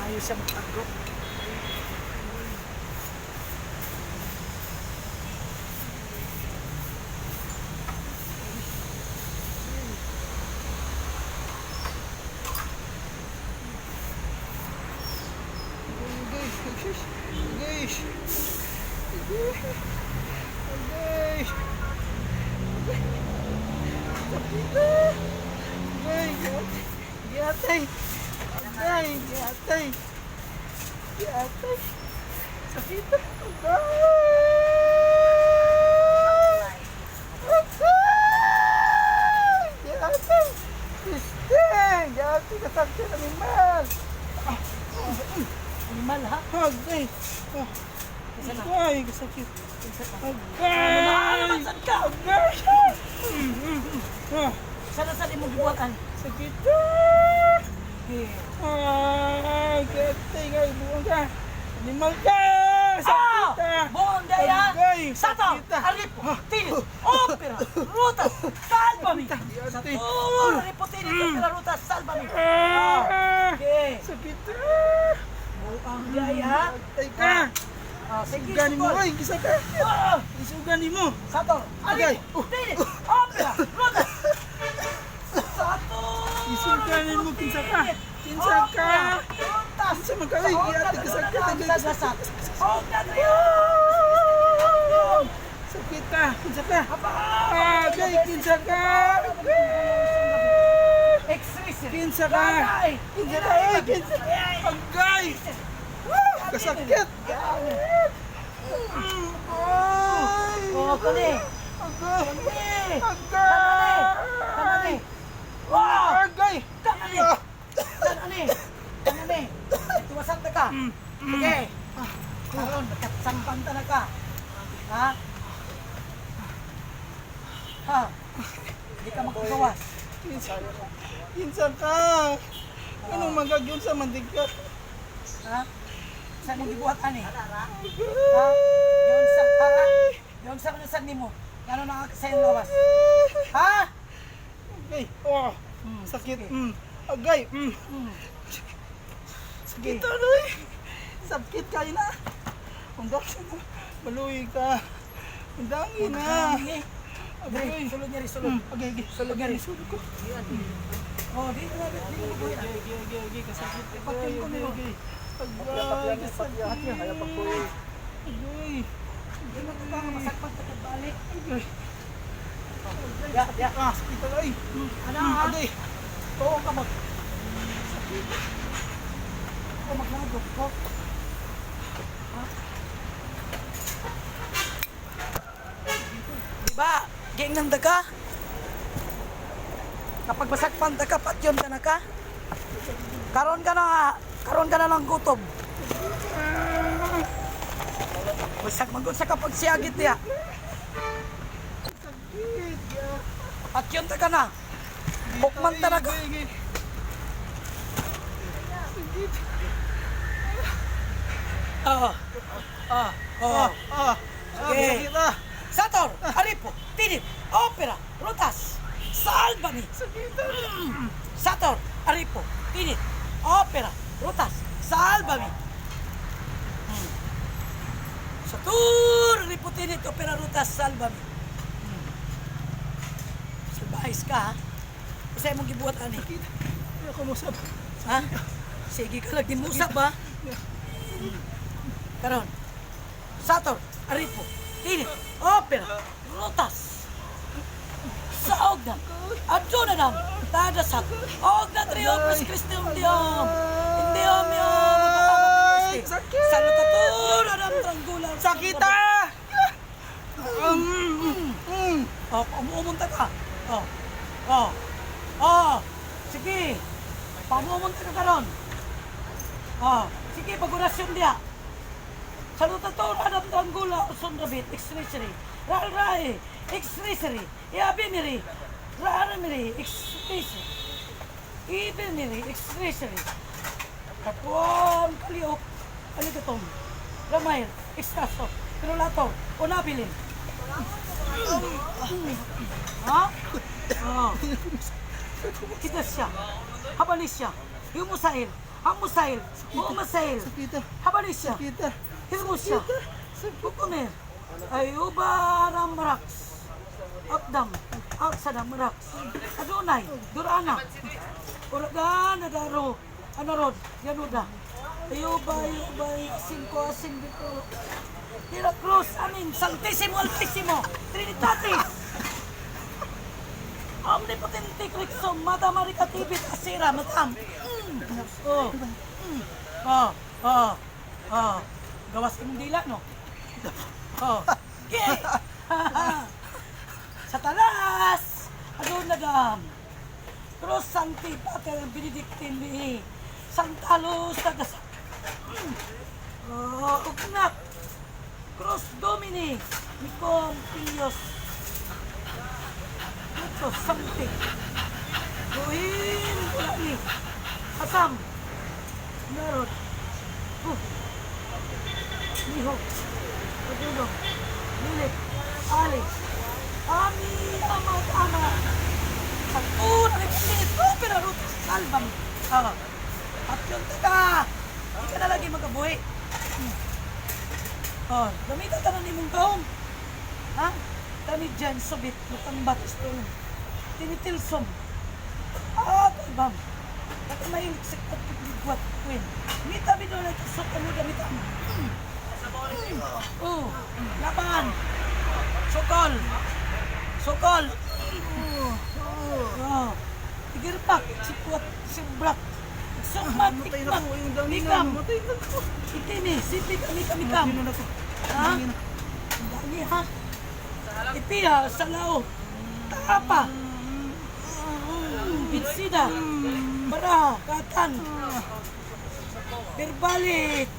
Maayo siya magtago. Guys, guys, guys, guys. Sakit. Guys, giatay. Agay, giatay. Giatay. Sakit. Agay. Agay! Giatay. Kristen, giatay kasakit animal. Animal ha? Agay. Ah, Isa na. Agay, kasakit. Isa pa. Agay! Ano man ka? Agay! Ah, Sa na sa imong gibuhatan? sakit. Ah! Okay. Ay, gatay ka, ibuang ka. Animal ka! Ah! Sakit ah! Buong daya! Agay! Sato! Sakit ah! Aripo! Tinit! Opera! Rutas! Salvami! Ate. Sato! Aripo! Tinit! Opera! Rutas! Salvami! Ah! Okay. Sakit ah! Buong daya! Gatay ka! Ah, sige, Isugan mo, sugol. ay, gisa ka! Ah! Isugan mo! Sato! Agay. Aripo! Tinit! Opera! Rutas! Sato! Isugan mo, kinsa ka? Kinsa ka? Rutas! Kinsa man ka? Ay, ate, kasakit, agay, kasakit. Sakit ah! Kinsa ka? Agay, kinsa ka? Kinsa ka? Kinsa ka? Ay, kinsa ka? Agay! Ah, kasakit! Ay! Oh, kani. Agay! Kani. Agay! Kani. Wow! Agay! Kani. Kani. Kani. Tuwasan ta ka. Sige. Karon makatsampan ta na ka. Ha? Ha? Hindi ka magpagawas. Kinsa kinsa ka? Anong magagyon sa mandig ka? Ha? Saan mo gibuhat ani? Ha? Yon sa ha? Yon sa kung saan nimo? Gano na sa iyong lawas? Ha? Agay! Oh! Sakit! Agay! Sakit aroy! Sakit kayo na! Ang daksa na! Maluwi ka! Ang dangi na! Dre, Agay! sulod niya rin, sulod. Agay! Agay! Sulod niya rin. Sulod ko! Oh, di na di na buhay. Agay! Agay! Agay! Agay! Kasakit! Patyon ko nimo. Agay! Agay! Kasakit! Agay! Di na ka nga masakpan ta kag balik. Agay! Ya, ya. Ah! Sakit aroy! Ana, ha? Agay! Tuo ka mag Sakit. Ko maglagok ko. Ha? Di ba? Giingnan ta ka? Kapag masakpan ta ka, patyon ka na ka. Karon ka na, karon ka na lang gutom. Basag magod sa kapag siyagit niya. Sakit! Patyon ta ka na. Bukman ta na ka. Agay! Agay! Sakit! Ah. Ah. Oh. Ah! Ah! Sige. Sakit ah! Sator, Aripo, Tinit, Opera, Rutas, Salvami. Sakit ah! Sator, Aripo, Tinit, Opera, Rutas, Salvami. Sator, Aripo, Tinit, Opera, Rutas, Salvami. Salbahis ka, ha? Kasi mong gibuhat, ani. Sakit! Ako mo sab. Ha? Sige ka lang, dimusap, ha? Karon. Sator, Aripo, Tinit, Opera, Rutas. Saog na. Adyo na nam. Tadasak. Og na trio pres Kristium Diom. Indiom yom. Ay, sakit! Salutatur anam tranggula. Sakit ah! Oh, umuumunta ka. Oh. Oh. Oh. Sige. Pamumunta ka karon. Oh, sige pagorasyon diya. Salutatur anam tranggula uson rabit extresery. Ral rai extresery. Iabiniri. Raramiri extresery. Ibiniri extresery. Kapuan kaliok aligatom. Ramayr extraso. Pirulator unabilin. Ha? Oh. Kita siya. Habalis siya. Humusail. Hamusail, Umasail, Sakita. Habanisya, Sakita. Hirmusya, Bukumer, Ayuba Ramrax, Akdam, Aksadam Rax, Adonai, Durana, Uragan, Adaro, Anarod, Yanuda, Ayuba, Ayuba, Cinco, Asin, Bito, Tira Cruz, Amin, Santissimo, Altissimo, Trinitatis, Omnipotente Cristo, Mata Maricatibit, Asira, Matam. Oh. Oh, oh, oh. Gawas imong dila, no? Oh. Okay. Sa talas! Adun na dam. Cruz Sancti Pater Benedictine ni Santa Luz Tagasa. Oh, ugnak. Cruz Domini Nicom Pilios. Ito, Sancti. Buhin wala ni. Asam. Meron. Oh. Lihok. Padulong. Lilik. Ali. Ami, ama, ama. Sa una ni Pinito, pero ruto salvam. Ah. At yun taga. Di ka na lagi magabuhi. Oh, gamitan tanan nimong kaong. Ha? Tani dyan, subit, lutang batis doon. Tinitilsom. Ah, kaibam. At may sik at pigligwat queen. Mita mi doon ay tusok ano gamit ang. Oh, laban. Sokol. Sokol. Oh. Tigirpak, sikwat, sibrak. Sukmat, Matay na tikmak, ko. Yung dami na. mikam. Matay na ko. Itini, sipik, amikam, mikam. Matay na ko. Ha? Ang dami ha? Ipiha, salao, tapa, pinsida, bara, katan, berbali,